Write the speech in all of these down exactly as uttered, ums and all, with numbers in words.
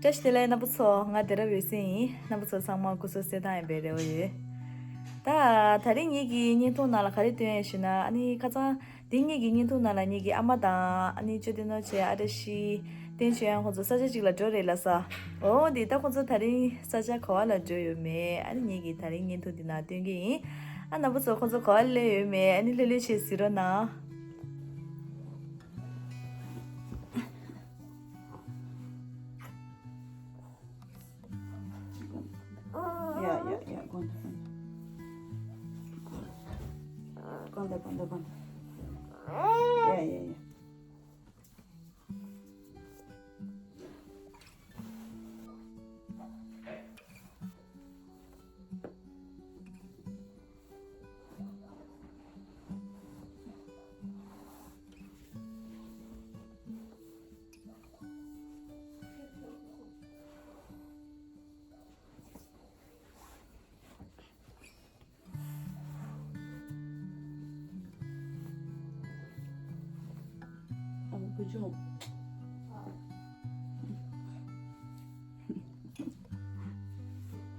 བཀྲ་ཤིས་བདེ་ལེགས་རྣམ་པ་ཚོ། ང་བདེ་རབ་འོད་ཟེར་ཡིན། རྣམ་པ་ཚོ་ཚང་མ་སྐུ་གཟུགས་གསལ་ཐང་ཡིན་པའི་རེ་བ་ཡོད། ད་དེ་རིང་ངེད་ཀྱི་བརྙན་ཐུང་ནང་ལ་ག་རེ་སྟོན་ཡ་ཞུ་ན། ཨ་ནི་ཁ་སང་དེ་ངེད་ཀྱི་བརྙན་ཐུང་ནང་ལ་ངེད་ཀྱི་ཨ་མ་དང་། ཨ་ནི་ཅོ་ཏི་ནོར་བཅས། ཨ་བཀྲ་ཤིས། བསྟན་ཆོས་དབྱངས། ཁོང་ཚོ་ས་ཆ་གཅིག་ལ་འགྲོ་རེད་ལབ་ས། འོ་འདི་ད་ཁོང་ཚོ་དེ་རིང་ས་ཆ་ག་བ་ལ་འགྲོ་ཡོད་མེད། ཨ་ནི་ངེད་ཀྱི་དེ་རིང་བརྙན་ཐུང་འདི་ནང་སྟོན་གྱི་ཡིན། ཨ་རྣམ་པ་ཚོ་ཁོང་ཚོ་ག་བ་སླེབས་ཡོད་མེད། ཨ་ནི་ལྷོད་ལྷོད་བྱས་གཟིགས་རོགས་གནང་། ཡ་ཡ་ཡ། དགོན་དང་དགོན་དང་དགོན་དང་དགོན་དང་། ཡ་ཡ་ཡ།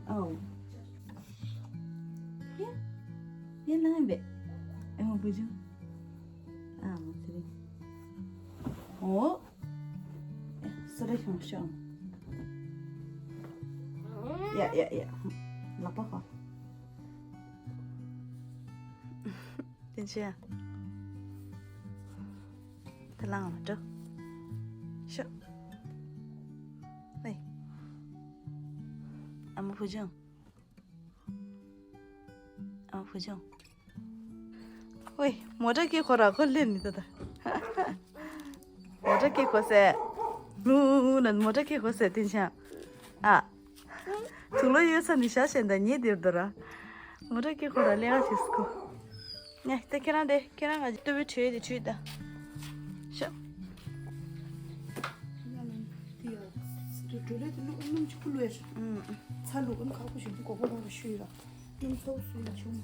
ཨོ། ཡ། ཡ་ལངས་པས། ཨ་མ་བུ་ཆུང་། ཨ་མ་ཚེ་རིང་། ཨོ། སོ་རེ་ཤོང་ཤོང་། ཡ་ཡ་ཡ། ལག་པ་ཁོ། བསྟན་ཆོས་ཡ། ད་ལངས་མ་འགྲོ། ཤོག་ཨེ། ཨ་མ་བུ་ཆུང་། ཨ་བུ་ཆུང་། ཝེ། མོ་ཊ་ཀི་ཁོ་ར་ཁོ་ལེན་ནི་ད་ད། མོ་ཊ་ཀི་ཁོ་སེ། ངུ་ངུ་ངུ་ན་མོ་ཊ་ཀི་ཁོ་སེ་དེ་ཆ། ཨ། དུག་ལོག་ཡོད་ས་ནི་ཤ་ཞེན་ད་ཉེ་དེར་དོ་ར། མོ་ཊ་ཀི་ཁོ་ར་ལེན་ཨ་ཤེས་ཁོ། ངས་ད་ཁྱེད་རང་དེ་ཁྱེད་རང་ང་ལྟོ་བའི་བྲོས་དེ་བྲོས་ད། ཤ། དེ་ཡ། དེ་བྲོས་ལས་དེ་ལུག་སྣུམ་ཆུ་ཁུ་ལུ་ཡ་ཤ། ཨུམ། ཚ་ལུག་ཨུམ་ཁག་པོ་ཞིག་གི་གོ་གོ་རང་ལ་ཤུས་ར། ཏིན་ཚོགས་སུ་ལ་ཆུང་།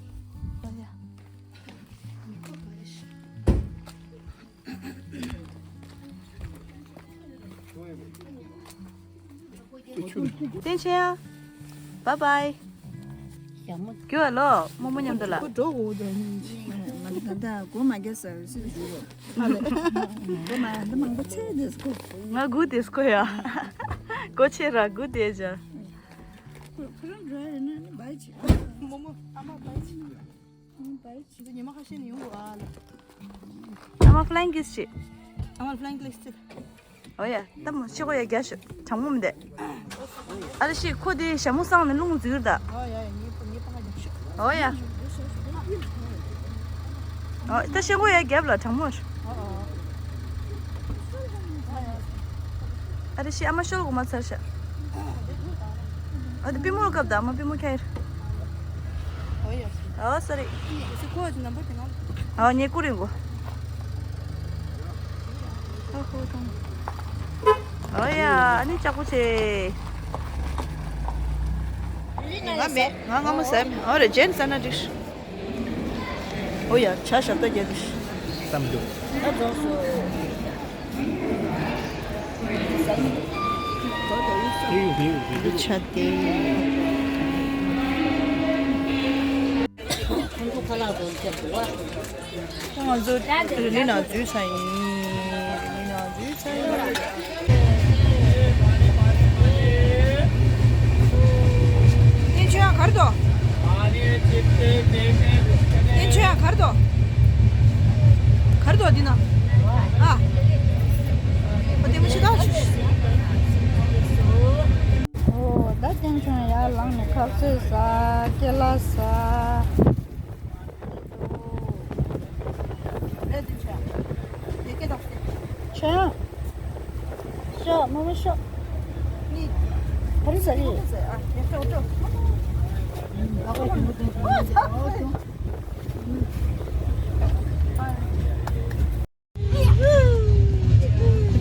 ཨ་ཡ། བསྟན་ཆོས་ཡ། བཱའི་བཱའི། ཞྭ་མོ། རྒྱུ་བ་ལོ། རྨོ་མོ་མཉམ་དུ་ལ། ཁོ་འགྲོ་འོ་དོ། ང་ད་ལྟ་སྒོ་མ་བརྒྱབ་ཟེར་སུ་ཞུ་རོ། ཨ་ལེ། སྒོ་མ་འདི་མང་པོ་ཆེ་དེ་སྐོ། ང་སྒུག་དེ་སྐོ་ཡ། སྒོ་ཕྱེ་ར་སྒུག་དེ་ཅ། ཁོ་རང་འགྲོ་ཡ་ཡིན་ན་ནི་བཱའི་ཆེ། རྨོ་མོ་ཨ་མ་བཱའི་ཆེ། འདི་ཉི་མ་ཁ་ཤས་ནས་ཡོང་དགོས་ཨ་ལ། ཨ་མ་flying kiss བྱེད། ཨ་མ་flying kiss བྱེད། ཨོ་ཡ། ད་མོ་ཤི་གོ་ཡ་རྒྱ་ཤོད་གྲང་མོ་མི་འདུག་ཨ་རེ་ཤི་ཁོ་དེ་ཞྭ་མོ་སྲང་ནས་རླུང་འཛུལ་ད། ཨོ་ཡ་ཡ། ངའི་ངའི་པང་རྒྱབ་ཤོད། ཨོ་ཡ། ཨོ་ད་ཤི་གོ་ཡ་རྒྱབ་ལ་གྲང་མོ། ཨོ་ཨོ། ཨ་རེ་ཤི་ཨ་མ་ཤོར་གོ་མ་ཚར་ཤག་ཨ་དེ་པི་མོ་སྐབས་ད་ཨ་མ་པི་མོ་ཁྱེར། ཨོ་སོ་རི། ཨོ་ཉེ་ཀུ་རིང་གོ། ཨོ་ཡ་ཨ་ནི་ལྕགས་པོ་ཆེ། ང་མེད། ང་སྔ་མོ་ཟས་མེད། ཨོ་རེ་ཇེན་ཟ་ན་འགྲིག་ཨོ་ཡ་ཇ་ཞབས་ཏ་རྒྱག་འདུག་བསམ་འདུག་འདི་ཆ་དེ། ང་ཚོ་རི་ལི་ནང་འཛུལ་ཚར་ཡིན། རི་ལི་ནང་འཛུལ་ཚར་ཡིན། བསྟན་ཆོས་ཡང་གར་དོ། བསྟན་ཆོས་ཡང་གར་དོ། གར་དོ་འདི་ན། ཨ། ཨོ་ལྟད་མོ་ཆེ་ད་ཆུ། ཨོ་ད་བསྟན་ཆོས་ཡར་ལངས་ནས་ཁ་ཟས་ཟ། ཀེ་ལ་ཟ། ཨོ། ཨེ་འདི་ཆ། ཡེ་ཀེ་དང་སྟེ། ཆོས་ཡང་། ཤོག་རྨོ་མོ་ཤོག་ནི། ཧ་རི་ས་རི། ཨ་ཡ་ཤོག་ཤོག་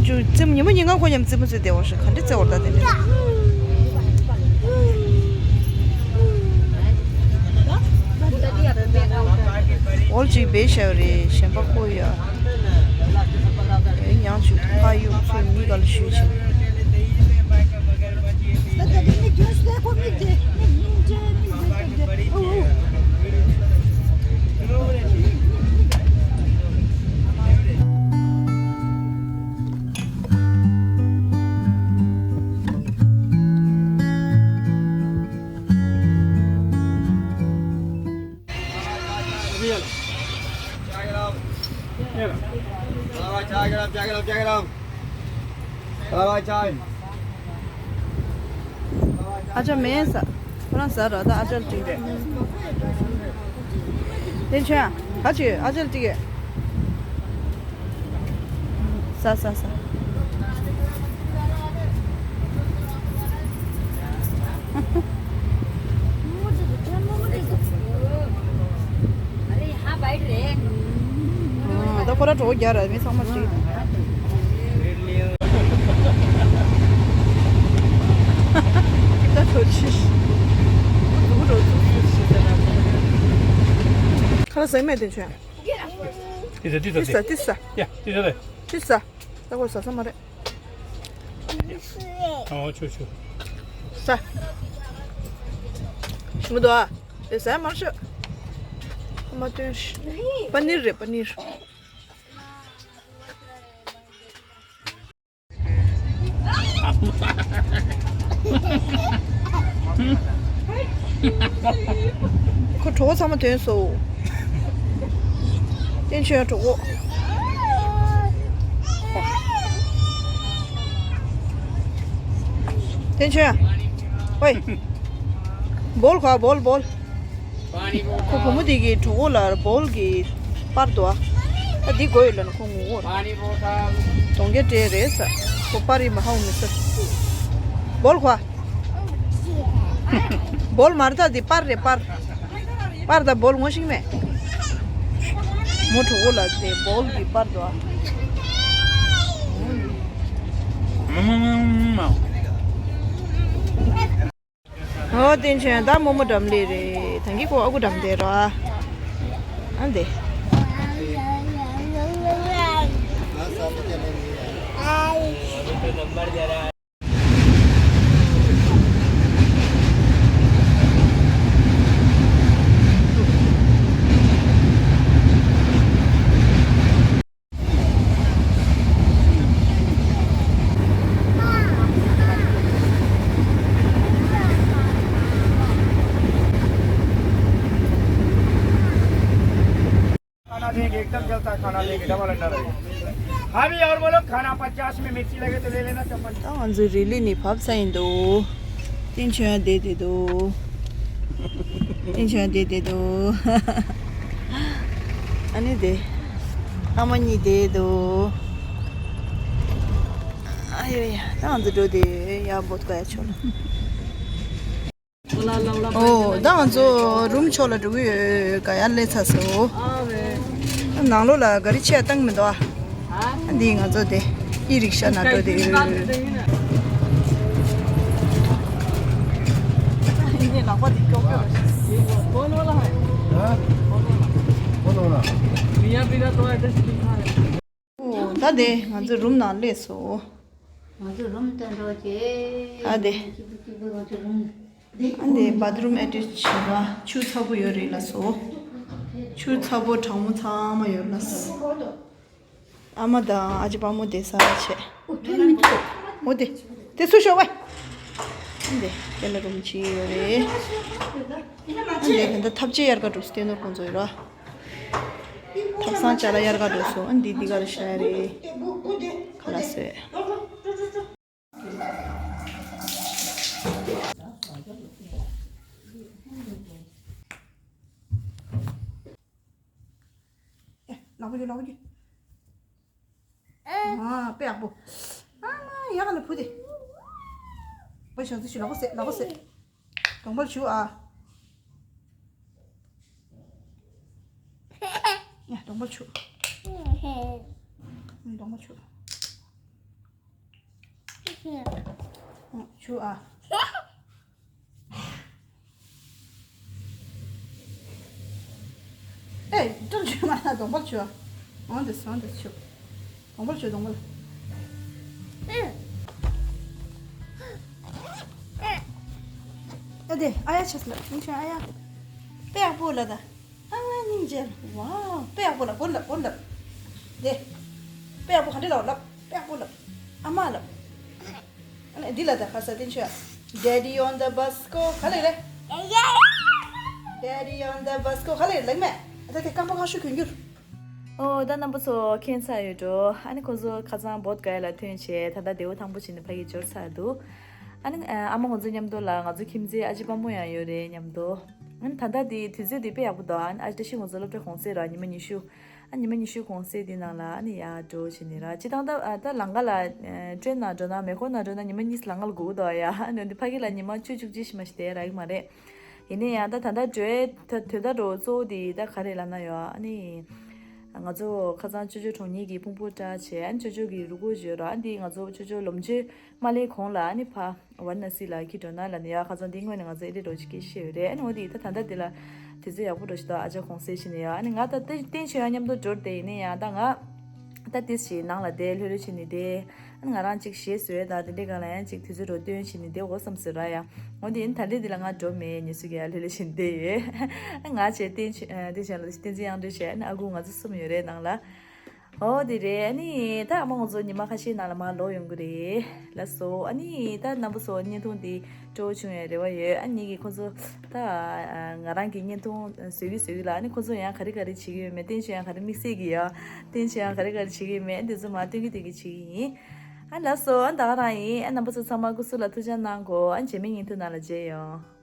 ཅུ་རྩེད་མོ་ཉི་མ་ཉིན་གང་ཁོ་མཉམ་རྩེད་མོ་རྩེ་བསྡད་པ་ཞིག་ག་འདྲ་རྩེ་བར་ད་དེ་འདྲ། འོལ་ཅིག་བེ་ཤ་རེ་གཞན་པ་ཁོ་ཡ། ཨེ་ཉང་ཆུ་ཕ་ཡུག་ཚུར་མི་ག་ལ་ཞུས་ཆེ། ཨ་ཅག་མེད་ས། ཁོ་རང་ཟ་ར། ད་ཨ་ཅག་ལ་སྤྲད། དེ་ཆོས་ཨ་ཅག་ཨ་ཅག་ལ་སྤྲད། ཟ་ཟ་ཟ། ད་ཁོ་ར་གྲོགས་རྒྱ་ར་མི་ཚང་མ་ཅིག་ད་གྲོགས་ཆི། ཁ་ལ་ཟ་མེད་དེ་ཆོས། ཏི་ས་ཏི་ས་ཏི་ས། ཡ་ཏི་ས་རེད། ཏི་ས། ད་ཁོ་ཟ་ས་མ་རེད། ཨོ་ཆུ་ཆུ། ས། ཞིམ་པོ་འདུག་ཨ། དེ་ཟ་མར་ཤོག་ཨ་མ་སྟོན་ཤི། པ་ནིར་རེད་པ་ནིར། ཁོ་གྲོགས་པོ་ཚང་མ་ཐོན་སོང་། བསྟན་ཆོས་གྲོགས་པོ། བསྟན་ཆོས། ཝེ། བོལ་ཁ་བོལ་བོལ། ཁོ་བུ་མོ་དེ་གི་གྲོགས་པོ་ལ་བོལ་གི་པར་འདུག་ཨ། ད་འདི་དགོས་ཡོད་ལབ་ན་ཁོ་ངུ་འོར། གདོང་རྒྱ་སྤྲད་རེད་ས། ཁོ་པར་ཡིན་པ་ཧ་གོ་མི་ས། བོལ་ཁོ། བོལ་མ་རེད་ད། འདི་པར་རེད་པར། པར་ད་བོལ་ངོ་ཤེས་མེད། མོ་གྲོགས་པོ་ལ་དེ་བོལ་གི་པར་འདུག་ཨ། ཨོ་བསྟན་ཆོས་ད་རྨོ་མོ་འགྲམ་ལས་རེད། ད་གིན་ཁོ་ཨ་ཁུ་འགྲམ་བསྡད་ར། ཨ་འདི། खाना देंगे, एकदम जलता है, खाना देंगे, डबल अंडा रहेगा। भाभी, और बोलो, खाना पचास में मिर्ची लगे तो ले लेना, चम्मच। ད་ང་ཚོ་རི་ལི་ནས་བབས་ཚར་ཡིན་འདུག་བསྟན་ཆོས་བསྡད་བསྡད་འདུག་བསྟན་ཆོས་བསྡད་བསྡད་འདུག་ཨ་ནི་དེ། ཨ་མ་གཉིས་བསྡད་འདུག་ཨ་ཡོ་ཡ། ད་ང་ཚོ་འགྲོ་དེ་ཡ་བོད་ཀ་ཡ་ཆོ་ལ། ཨོ། ད་ང་ཚོ་རུམ་ཕྱོགས་ལ་འགྲོ་གི་ཡོད། ག་ཡར་སླེབས་ཚར་སོང་། ནང་ལོགས་ལ་ག་རི་ཆས་བཏང་མི་འདུག་ཨ། འདི་ང་ཚོ་དེ་ཨི་རིག་ཤ་ནང་འགྲོ་དེ་ཡོད། ཨོ། ད་དེ་ང་ཚོ་རུམ་ནང་སླེབས་སོང་། ང་ཚོ་རུམ་དུ་འགྲོ་རྗེས། ད་དེ། གཅིག་པུ་གཅིག་པུ་ང་ཚོ་རུམ། ཨ་འདི་བཱཐ་རུམ་ཨེ་ཊེཆ་བྱས་པ། ཆུ་ཚ་པོ་ཡོད་རེད་ལགས་སོ། ཆུ་ཚ་པོ་གྲང་མོ་ཚང་མ་ཡོད་ལགས། ཨ་མ་དང་ཨ་ཅེ་དཔའ་མོ་དེ་ས་ཆས། འོ་དེ། དེ་སུ་ཤོག་ཝེ། ཨ་འདི་དེ་ལ་རུམ་གཅིག་ཡོད་རེད། ཨ་འདི་དེ་འདྲ་ཐབ་ཆས་དབྱར་ཁ་འགྲོ་སྟེ་ནོར་ཁོང་ཚོ་ཡོད་ར། ཐབ་ཚང་ཅ་ལག་དབྱར་ཁ་འགྲོ་སོང་། ཨ་འདི་འདི་ག་རེ་བཞག་རེད། ཁ་ལག་བཟོས། ལག་པ་གྱོན། ལག་པ་གྱོན། ཨ། དཔེ་ཡག་པོ། ཨ་མ་ཡག་ལ་བུ་དེ། བུ་ཞག་ཚི་ཞིག་ལག་པ་བསད། ལག་པ་བསད། གདོང་པར་བྱུག་ཨ། ཡ་གདོང་པར་བྱུག་གདོང་པར་བྱུག་ཨ། བྱུག་ཨ། ཨེ། སྤྲང་ཆུ་མ་ན་གདོང་པར་བྱུག་ཨ། འོང་དེ་སོང་དེ་བྱུག་གདོང་པར་བྱུག་གདོང་པར། ཨེ། དེ་ཨ་ཡ་ཆེས་ལ་ཡིན་ཆོས་ཨ་ཡ། དཔེ་ཡག་པོ་ལ་ད། ཨ་མ་སྙིང་རྗེ། ཝའོ། དཔེ་ཡག་པོ་ལ་བོར་ལ་བོར་ལ། དེ། དཔེ་ཡག་པོ་ག་འདྲ་ལ་ལབ། དཔེ་ཡག་པོ་ལབ། ཨ་མ་ལབ། ཨ་ནི་འདི་ལ་ད་ཁ་ས་དེ་ཆོས། Daddy on the bus go ག་ལེ་རེད། Daddy on the bus go ག་ལེ་ལེགས་མེད། ད་དེ་རྐང་པ་གང་ཤུ་གྱོན་གྱུར། ཨོ་ད་རྣམ་པ་ཚོ་མཁྱེན་ཚར་ཡོད་འགྲོ། ཨ་ནི་ཁོ་ཚོ་ཁ་སང་བོད་ག་ལ་ཐོན་བྱས་ད་ལྟ་བདེ་བོ་ཐང་པོ་བྱས་ནས་ཕ་གི་འབྱོར་ཚར་འདུག་ཨ་ནི་ཨ་མ་ཁོ་ཚོ་མཉམ་དུ་ལ་ང་ཚོ་ཁྱིམ་མཚེས་ཨ་ཅེ་དཔའ་མོ་ཡང་ཡོད་རེད་མཉམ་དུ། ཨ་ནི་ད་ལྟ་དེ་དུས་ཚོད་དེ་དཔེ་ཡག་པོ་འདུག་ཨ་ནི་ཨ་ཅེ་བཀྲ་ཤིས་ཁོ་ཚོ་སློབ་གྲྭ་གུང་སེང་ར་ཉི་མ་ཉི་ཤུ། ཨ་ཉི་མ་ཉི་ཤུ་གུང་སེང་དེ་ནང་ལ་ཨ་ནི་ཡར་འགྲོ་བྱས་ནས་ར་སྤྱི་བཏང་ད་ཨ་ད་ལམ་ཁ་ལ་ཨ་ཊེན་ནང་འགྲོ་ན་མེ་འཁོར་ནང་འགྲོ་ན་ཉི་མ་གཉིས་ལམ་ཁ་ལ་སྒུག་འདུག་ཡ། ཨ་ནི་འདི་ཕ་གི་ལ་ཉི་མ་བཅུ་བཅུ་གཅིག་ཤི་མ་ཤི་དེ་རག་གི་མ་རེད། ཡིན་ན་ཡང་ད་ད་ལྟ་འགྲོའི་ད་དོན་དག་རོ་གཙོ་བོ་དེ་ད་ག་རེ་ལབ་ན་ཡོད་ཨ་ནི། ང་ཚོ་ཁ་སང་ཅོ་ཅོ་གྲོང་ཉིད་ཀྱི་ཕུང་པོ་བཀྲ་བྱས་ཨ་ནི་ཅོ་ཅོ་གི་རུ་སྐོར་བརྗོད་ར་ཨ་འདི་ང་ཚོ་ཅོ་ཅོ་ལོ་མཇུག་མ་སླེབས་གོང་ལ་ཨ་ནི་ཕ་ཝཱ་ར་ཎ་སི་ལ་ཁྱི་འགྲོ་ན་ལབ་ནས་ཡ། ཁ་སང་འདི་སྔོན་ནས་ང་ཚོ་ཨེ་འདྲས་འགྲོ་ཅིག་སྐད་བཤད་ཡོད་རེད། ཨ་ནི་འོ་དེ་ད་ད་ལྟ་དེ་ལ་དུས་ཚོད་ཡག་པོ་འགྲོ་ཞིག་འདུག་ཨ་ཅག་གུང་སེང་བྱས་ནས་ཡ། ཨ་ནི་ང་ད་ཏན་ཏན་ཆོས་ཡང་མཉམ་དུ་འགྲོ་བསྡད་ཡིན་ནའི་ཡང་ད་ང་ད་ཏིས་ཞིག་ནང་ལ་བསྡད་ལྷོད་ལྷོད་བྱས་ནས་བསྡད། ང་རང་གཅིག་གཞས་བཟོས་དང་དེ་འདྲའི་སྒང་ལ་ཡང་གཅིག་དུས་ཚོད་འགྲོ་སྟོན་བྱས་ནས་བསྡད་འོ་བསམ་ཟེར་ར་ཡ། འོ་དེ་ཡིན་ད་ལྟའི་འདི་ལ་ང་འགྲོ་མེད་ཉེ་སུ་གི་ཡ་ལྷོད་ལྷོད་བྱས་ནས་བསྡད་ཡོད། ང་བྱས་བསྟན་ཆོས་བསྟན་ཆོས་ཡང་འདྲ་བྱས་ཨ་ནི་ཨ་ཁུ་ང་ཚོ་གསུམ་ཡོད་རེད་ནང་ལ། འོ་དེ་རེད། ཨ་ནི་ད་ཨ་མ་ང་ཚོ་ཉི་མ་ཁ་ཤས་ནང་ལ་མར་ལོག་ཡོང་གི་རེད་ལགས་སོ། ཨ་ནི་ད་རྣམ་པ་ཚོ་བརྙན་ཐུང་འདི་སྤྲོ་བོ་བྱུང་བའི་རེ་བ་ཡོད། ཨ་ནི་གི་ཁོ་ཚོ་ད་ང་རང་གི་བརྙན་ཐུང་བཟོས་གི་བཟོས་གི་ལ་ཨ་ནི་ཁོ་ཚོ་ཡང་ག་རེ་ག་རེ་བྱེད་གི་ཡོད་མེད་བསྟན་ཆོས་ཡང་ག་རེ་དམིགས་བསལ་གི་ཡ། བསྟན་ཆོས་ཡང་ག་རེ་ག་རེ་བྱེད་གི་ཡོད་མེད་འདི་ཚོ་མར་སྟོན་གི་སྟོན་གི་བྱེད་གི་ཡིན། ཨ་ལགས་སོ། ཨ་ད་ག་རང་ཡིན། ཨ་རྣམ་པ་ཚོ་ཚང་མ་སྐུ་གཟུགས་ལ་ཐུགས་ཅག་གནང་གོ་ཨ་རྗེས་མའི་བརྙན་ཐུང་ནང་ལ་མཇལ་ཡོང་།